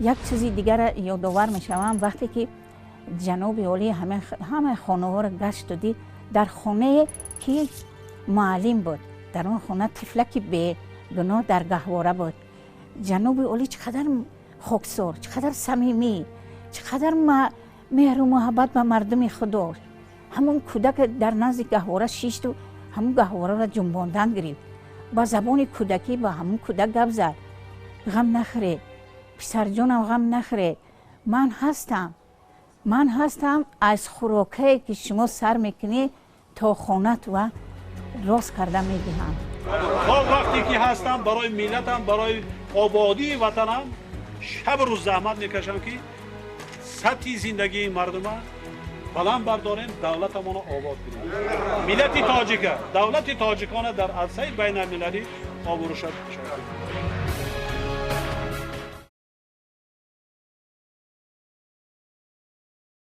Як чизи дигара ёдовар мешавам, вақте ки ҷаноби олӣ ҳамаи хонаҳоро гашту дид, дар хонае ки муаллим буд, дар он хона тифлаки бегуноҳ дар гаҳвора буд. Ҷаноби олӣ чӣ қадар хоксор, чӣ қадар самимӣ, чӣ қадар меҳру муҳаббат ба мардуми худ дошт. Ҳамон кӯдак дар назди гаҳвора шишту ҳамон гаҳвораро ҷунбондан гирифт, ба забони кӯдакӣ ба ҳамон кӯдак гап зад: «Ғам нахӯред, писарҷонам, ғам нахӯред, ман ҳастам, ман ҳастам. Аз хӯрокае ки шумо сар мекунед то хонат ва рост карда медиҳам». То вақте ки ҳастам, барои миллатам, барои ободии ватанам шабу рӯз заҳмат мекашам, ки сатҳи зиндагии мардума баланд бардорем, давлатамонро обод кунем, миллати тоҷика, давлати тоҷикона дар арсаи байналмилалӣ обрӯша.